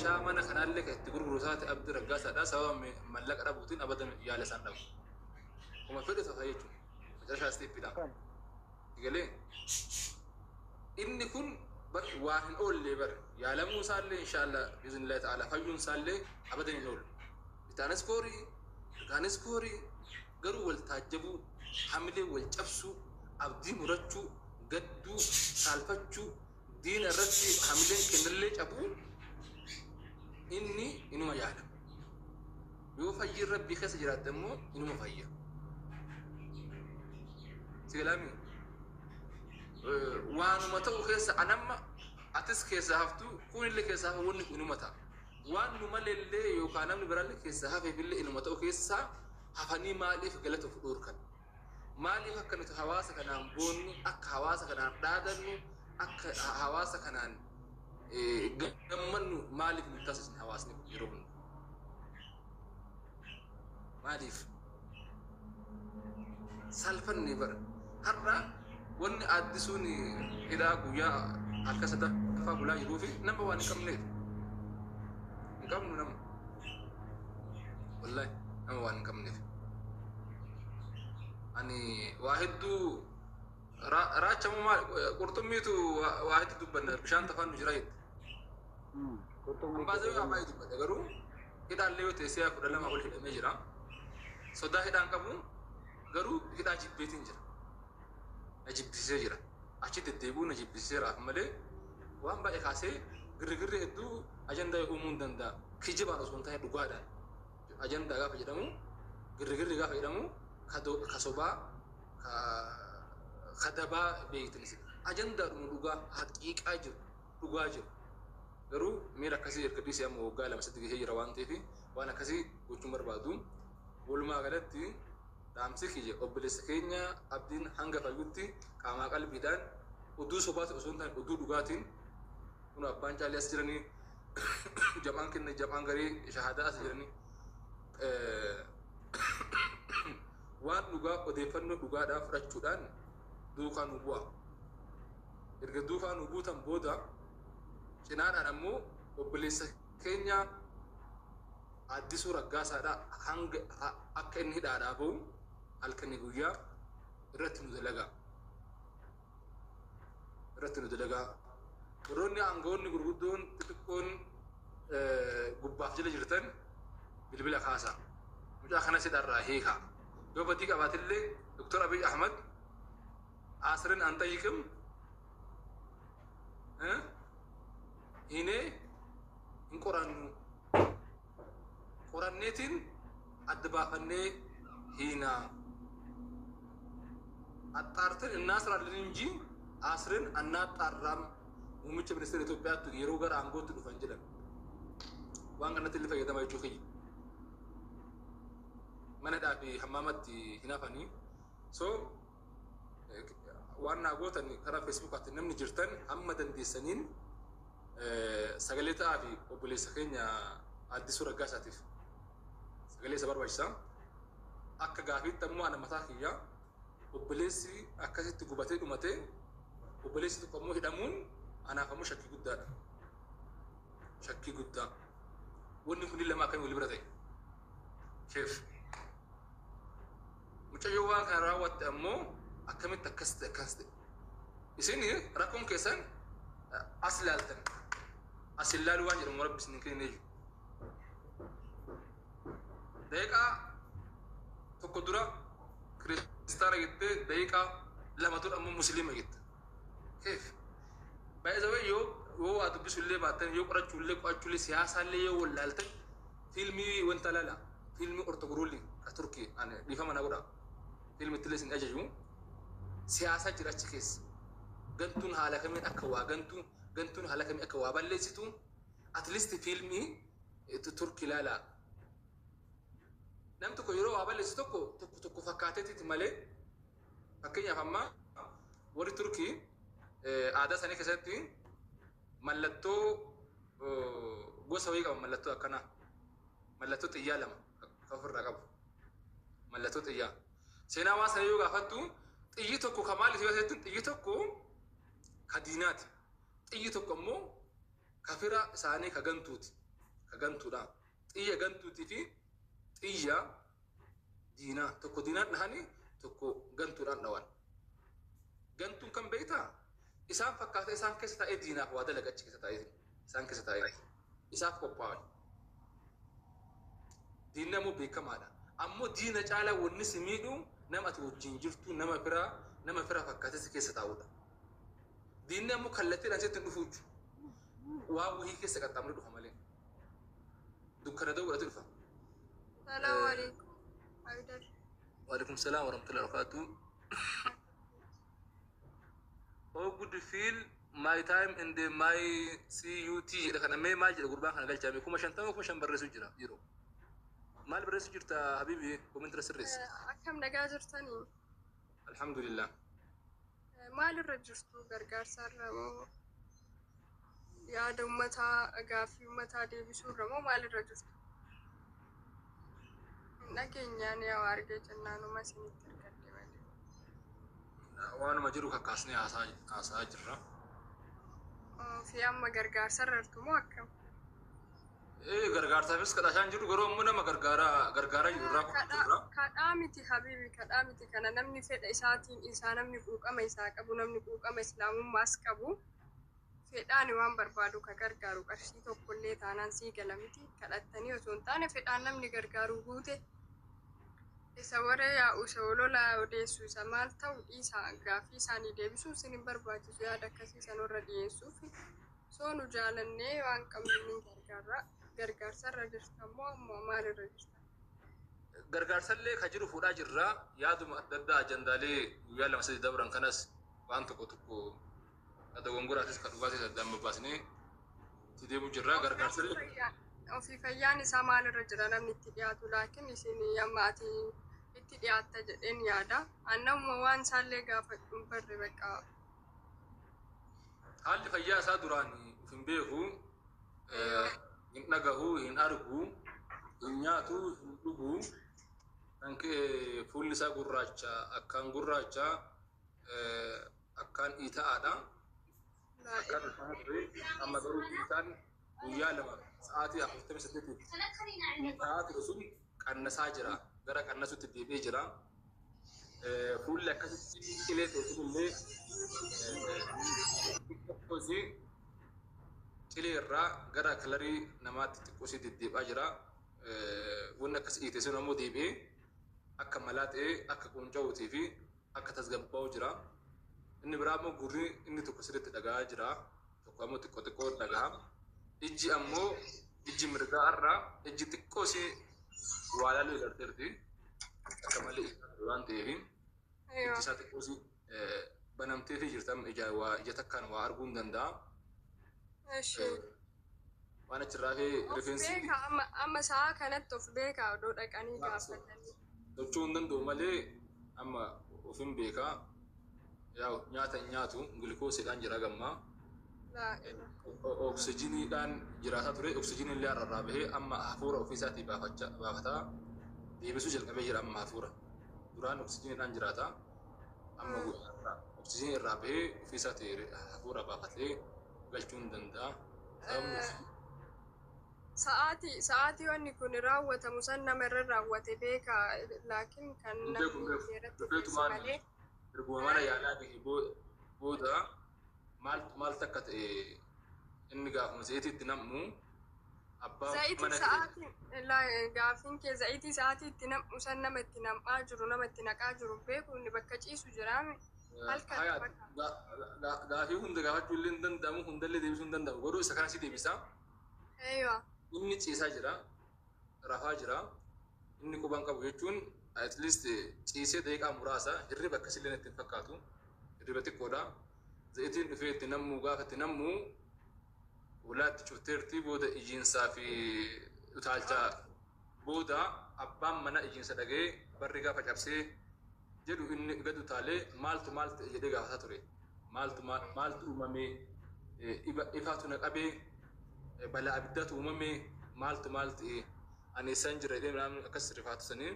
Meeshaa mana kanaallee kan itti gurguru taate Abdii Raggaasaadha. Sababa mallaqa dhabuutiin abadan yaala isaan dhabu. Kuma fedhe ta'a jechuudha. Macarashaa isteeppiidha. Galee inni kun bar waan hin oollee bar yaalamuu isaallee inshaallah biiznillahi ta'ala fayyuun isaallee abadan hin oolu. Bitaanis koorii, mirgaanis koorii, garuu wal taajjabuu, hamilee wal cabsuu, abdii murachuu, gadduu, saalfachuu, diina irratti hamileen kennallee cabuu, inni inuma yaala. Yoo fayyiin Rabbii keessa jiraatte immoo inuma fayya. Si galaami? Waanuma ta'u keessa anamma atis keessa haftu, kunillee keessa hafu, wanni kun inuma ta'a. Waan nu maleellee yookaan namni biraallee keessa hafeefillee inuma ta'u keessa hafanii maaliif galata of dhoorkan? Maaliif akka nuti hawaasa kanaan boonnu, akka hawaasa kanaan dhaadannu, akka hawaasa kanaan gammannu maaliif nu taasisne hawaasni kun yeroo hunda? Maaliif? Salfanne bara. Har'a wanni Addisuun hidhaa guyyaa halkan sadaffaa bulaa jiruu fi nama waan hin qabneef. Hin qabnu nama. Wallahi nama waan hin qabneef. Ani waa hedduu raachamu maal qurxummiitu waa hedduu dubbanna, bishaan tafaan nu jira jette. Qurxummii Ambaasee waa baay'ee dubbata, garuu hidhaallee yoo ta'e si'a 12 ol hidhamee jira. Sodaa hidhaan qabu, garuu hidhaa jibbeetiin jira. Na jibbisiisee jira. Achi deddeebi'uu na jibbisiiseeraaf malee waan baay'ee kaasee girrigirri hedduu ajandaa uumuu hin danda'a. Kijibaan osoo hin taane dhugaadhaan. Ajandaa gaafa jedhamu, girrigirri gaafa jedhamu, ka sobaa, ka dabaa beektan isin. Ajandaadhuma dhugaa haqiiqaa jiru, dhugaa jiru. Garuu miira akkasii erga dhiisee amma waggaa 2 3 gahee jira waan ta'eef waan akkasii gochuun barbaadu. Walumaa galatti dhaamsi kiyya, obboleessa keenya Abdiin hanga fayyutti qaamaa qalbiidhaan oduu sobaati osoo hin taane oduu dhugaatiin, kun abbaan caalii as jiranii, jam'aan kenna, jam'aan garii shahadaa as jiranii, waan dhugaa odeeffannoo dhugaadhaa fudhachuudhaan duukaa nu bu'a. Erga duukaa nu buutan booda cinaadhaan ammoo obboleessa keenya Addisuu Raggaasaadha hanga akka inni hidhaadhaa bahu halkanii guyyaa irratti nu dalagaa. Irratti nu dalagaa. Warroonni aangawoonni gurguddoon xixiqqoon gubbaaf jala jirtan bilbila kaasaa. Mucaa kana hidhaarraa hiikaa. Yoo badii qabaatillee Dr. Abiy Ahmad አስረን አንጠይቅም hiinee hin qorannu, qoranneetiin adda baafannee hiinaa, አጣርተን እናስራለን እንጂ አስረን አናጣራም። Muummicha ministeera Itoophiyaatti yeroo gara aangootti dhufan jedhan waan kanatti illee fayyadamaa jechuu kiyya. Mana hidhaa fi hammaamatti hin hafanii. So waan naa gootan, karaa Feesbuukaatti namni jirtan hamma dandeessaniin sagalee ta'aa fi obboleessa keenya Addisuu Raggaasaatiif sagalee isa barbaachisa. Akka gaafiitti ammoo ana mataa kiyya, obboleessi akkasitti gubatee dhumatee obboleessi tokko ammoo hidhamuun anaaf ammoo shakkii guddaadha. Shakkii guddaa. Wanni kun lama akkamii wal bira ta'e? Sheef. Mucayyoo waan kana raawwatte ammoo akkamitti akkas ta'e, akkas ta'e? Isin rakkoon keessan as ilaaltan. As ilaaluu waan jedhamu Rabbi isin kennee jiru. Daqiiqaa 1 dura kiristaana jettee, daqiiqaa 2 dura ammoo musliima jette. Keef? Baay'ee yoo waa dubbisullee baattan, yoo qorachuullee qo'achuullee, siyaasaallee yoo wallaaltan, fiilmii wanta lala, fiilmii Ortogruulli ka Turkii, ani dhiifama na godha. Fiilmi ittillee isin ajaju siyaasa jira achi keessa. Gantuun haala kamiin akka waa gantu, gantuun haala kamiin akka waa balleessitu, at least fiilmii Turkii ilaalaa. Nam tokko yeroo waa balleessu tokko tokko tokko fakkaateetiti malee, fakkeenyaaf amma warri Turkii aadaa isaanii keessatti mallattoo gosa wayii qaba, mallattoo akkanaa, mallattoo xiyyaa lama kan ofirraa qabu, mallattoo xiyyaa. Seenaa waan sana yoo gaafattu, xiyyi tokko ka maaliif yoo jettu, xiyyi tokko ka diinaati, xiyyi tokko ammoo ka fira isaanii ka gantuuti. Ka gantuudha. Xiyya gantuutii fi xiyya diinaa tokko diinaan dhahanii tokko gantuudhaan dhawan. Gantuun kan beektaa isaan fakkaata isaan keessa taa'ee diinaaf waa dalaga achi keessa taa'ee isaan keessa taa'ee isaaf qophaa'an. Diinni ammoo beekamaadha. Ammoo diina caalaa wanni si miidhu nama ati wajjin jirtu nama fira fakkaatee si keessa taa'udha. Diinni ammoo kallattiidhaan sitti hin dhufu jechuudha. Waan wahii keessa qaxxaamuree dhufa malee. Dukkana ta'uu godhate dhufa. Salaamu alaikum. Haydar. Waalaikum salaam warahmatullahi wabarakatuh. Oh, good feel my time in the my CUT jedha kana mee maal jedha gurbaan kana galchaame 50,000 5,000 barreessuu jira yeroo. Maal barreessuu jirta habibi? Comment irra sirreessi. Akkam nagaa jirtanii? Alhamdulillah. Maalirra jirtu? Gargaarsaarra moo yaada uummataa gaaffii uummataa deebisuurra moo maalirra jirtu? Hin dhageenyaan yaa argee jennaanuma isinitti argadhe malee. Waanuma jiru kakkaasnee haasaa jirra. Fi amma gargaarsarra jirtu moo akkam? Ee, gargaarsaafis kadhachaa jiru, garuu ammoo nama gargaaraa jiru irraa kutuu jirra. Kadhaa miti habibi, kadhaa miti. Kana namni fedha isaatiin isaa, namni quuqama isaa qabu, namni quuqama islaamummaas qabu fedhaan waan barbaadu ka gargaaru qarshii tokkollee taanaan sii gala miti. Kadhattanii osoo hin taane fedhaan namni gargaaru guute isa warra yaa'u, isa olola odeessu, isa maal ta'u dhiisa. Gaaffii isaanii deebisuu isin hin barbaachisu. Yaada akkasii san warra dhiyeessuuf soo nu jaalannee waan qabnu ni gargaarra. Gargaarsarra jirta moo amma maalirra jirta? Gargaarsallee ka jiru fuudhaa jirra. Yaaduma adda addaa, ajandaalee guyyaa 2-3 dabran kanas waan tokko tokko ka dogongoraatis ka dhugaatis addaan babbaasnee itti deemu jirra. Gargaarsallee Ofii fayyaan isaa maalirra jira? Namni itti dhiyaatu laakiin isin amma ati itti dhiyaatta jedheen yaada. Annamuma waan isaallee gaafadhu hin barre bakka. Haalli fayyaa isaa duraan of hin beeku, hin dhagahu, hin argu, hin nyaatu, hin dhugu. Kan ka'e fuulli isaa gurraacha, akkaan gurraacha, akkaan dhiita'aadha. Akkaan ulfaata ture. Amma garuu dhiitaan guyyaa 2 sa'aatii 48 ta'aa ture sun qannasaa jira. Gara qannasutti deebi'ee jira. Fuulli akkasitti qilee ta'e sunillee xiqqoosii cilee irraa gara colorii namaatti xiqqoosii deddeebi'aa jira. Wanni akkas dhiite sun ammoo deebi'ee akka malaa ta'ee akka qunca'uutii fi akka tasgabbaa'u jira. Inni biraa ammoo gurri inni tokko sirriitti dhaga'aa jira. Tokko ammoo xiqqoo xiqqoo dhaga'a. Ijji ammoo ijji mirgaa irraa ijji xiqqoosii waa laaluu eegalteerti. Akka malee waan ta'eef ijji isaa xiqqoosii banamteefii jirti, amma ija waa ija takkaan waa arguu hin danda'a. Waan achirraa fi Of rifeensi beeka amma sa'a kanatti of beeka odoo dhaqanii gaafatanii? Socho'uu hin danda'u malee amma of hin beekaa. Yaa, nyaata hin nyaatu, gilkoosiidhaan jira gammaa. Laa ilaaha. Oksijiniidhaan jiraataa ture, oksijiniin illee har'arraa bahee amma hafuura ofiisaatii baafataa deebisuu jalqabee jira amma hafuura. Duraan oksijiniidhaan jiraata. Amma oksijinii irraa bahee ofiisaatii hafuura baafatee galchuu hin danda'a. Sababni Sa'aatii wanni kun raawwatamu san nama irra raawwate beeka, laakiin kan Hin beeku, hin namni beeku. seeratti Dhufeetu geessu maal malee. erguma mana yaalaa gahe booda maaltu maal takka ta'e inni gaafuma zayitii nam'u abbaa Zayitii mana sa'aatii gaaffiin kee zayitii sa'aatii itti nam'u san nama itti nam'aa jiru, nama itti naqaa jiru beeku. Inni bakka ciisu jiraame halkan Hayaa bakka. Gaafii hunda gaafachuu illee hin danda'amu, hundallee deebisuu hin danda'amu. Garuu isa kana si deebisa. Eeywa. Inni ciisaa jira, rafaa jira. Inni quban qabu jechuun at least ciisee daqiiqaa muraasa hirriba akkasillee natti hin fakkaatu. Hirriba xiqqoodha. Zayitiin dhufee itti nammu, gaafa itti nammu ulaatti cufteerti, booda ijjiinsaa fi utaalcha booda abbaan mana ijjiinsa dhagee barri gaafa cabsee jedhu inni gad utaalee maaltu maal ta'e jedhee gaafataa ture. Maaltu maaltu uumame, ifaatu na qabee, balaa abiddaatu uumame, maaltu maal ta'e, ani eessaan jira jedhee namni akkas rifaatu sanii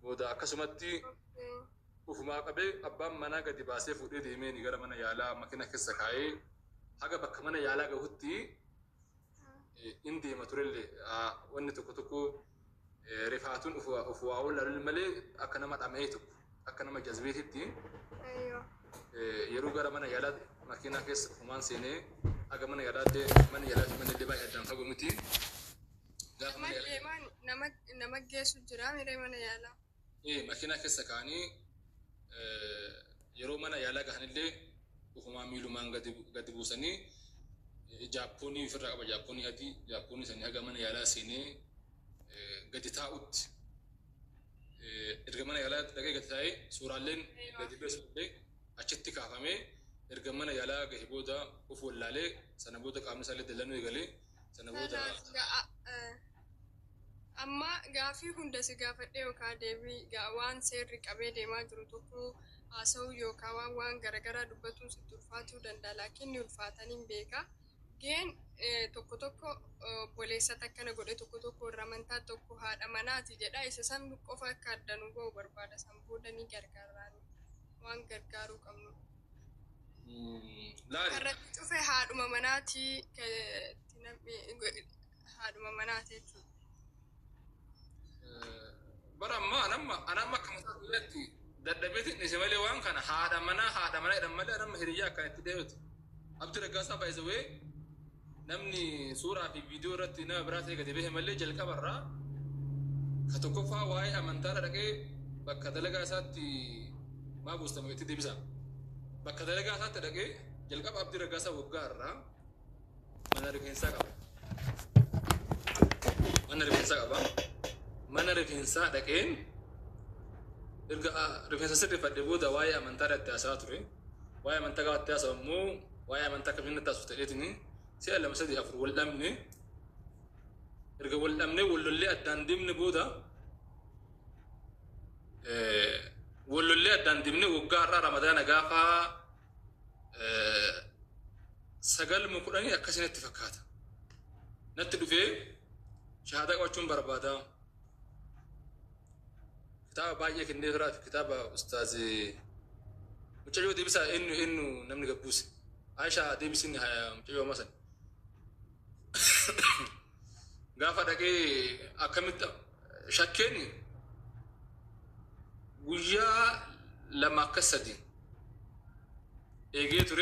booda akkasumatti ufumaa qabee abbaan manaa gadi baasee fuudhee deemee gara mana yaalaa makina keessa kaa'ee haga bakka mana yaalaa gahutti. In deema turellee wanni tokko tokko rifaatuun of waa wallaalu malee akka nama dhama'ee tokko akka nama jazbeetitti yeroo gara mana yaalaa makiinaa keessa ofumaan seenee haga mana yaalaa mana yaalaa fi mana illee baay'ee addaan fagoo miti. Gaafa Nama mana yaalaa deemaan nama geessu jira miree mana yaalaa. Makiinaa keessa kaa'anii yeroo mana yaalaa gahanillee ofumaan miilumaan gadi buusanii jaappoonii ofirraa qaba, jaappoonii adii, jaappoonii sanii haga mana yaalaa seenee gadi taa'utti, erga mana yaalaa dhaqee gadi taa'ee suuraaleen gadi beesullee achitti kaafamee, erga mana yaalaa gahe booda of wallaalee, sana booda qaamni isaallee dallanuu eegalee, sana booda. Amma gaafii hunda si gaafadhee yookaan deebii waan seerri qabee deemaa jiru tokko haasa'uu yookaan waan garaagaraa dubbatuun sitti ulfaatuu danda'a. Laakiin ni ulfaataniin beeka. Geen tokko tokko obboleessatti akkana godhe, tokko tokko warra amantaa, tokko haadha manaati jedha. Isa san qofa akka adda nu ba'u barbaada. San booda ni gargaarraan waan gargaaruu qabnu. Laali. Irratti cufe haadhuma manaati, haadhuma manaati jechuudha. Bara ammaa anamma akka mataa kiyyaatti dadhabeetiin dhiise malee waan kana haadha manaa haadha manaa jedhan malee anamma hiriyyaa akkana itti deebitu. Abdi Raggaasaa baay'isawee namni suuraa fi viidiyoo irratti nama biraa ta'e gadi bahe malee jalqabarraa ka tokkoffaa waa'ee amantaadha dhaqee bakka dalagaa isaatti maa buustama itti deebisa. Bakka dalagaa isaatti dhaqee jalqaba Abdi Raggaasaa waggaa irraa mana rifeensaa qaba. Mana rifeensaa qaba. Mana rifeensaa dhaqeen erga rifeensa sirreeffadhe booda waa'ee amantaa irratti haasa'aa ture. Waa'ee amantaa gaafa itti haasa'u immoo waa'ee amantaa akkamiin natti haasofte jedheetini si'a lama, sadii, afur wal dhabne. Erga wal dhabnee wal lollee addaan deemne booda, wal lollee addaan deemne, waggaa har'aa Ramadaana gaafa 9 10 akkasinatti fakkaata. Natti dhufee shahaadaa qabachuun barbaada. Kitaaba baay'ee kennee firaa fi kitaaba ustaaz mucayyoo deebisaa, eenyu eenyu namni gabbuuse. Aishaa deebisin, mucayyoo amma sana. Gaafa dhaqee akkamitti shakkeen guyyaa 2 akkas 3 eegee ture.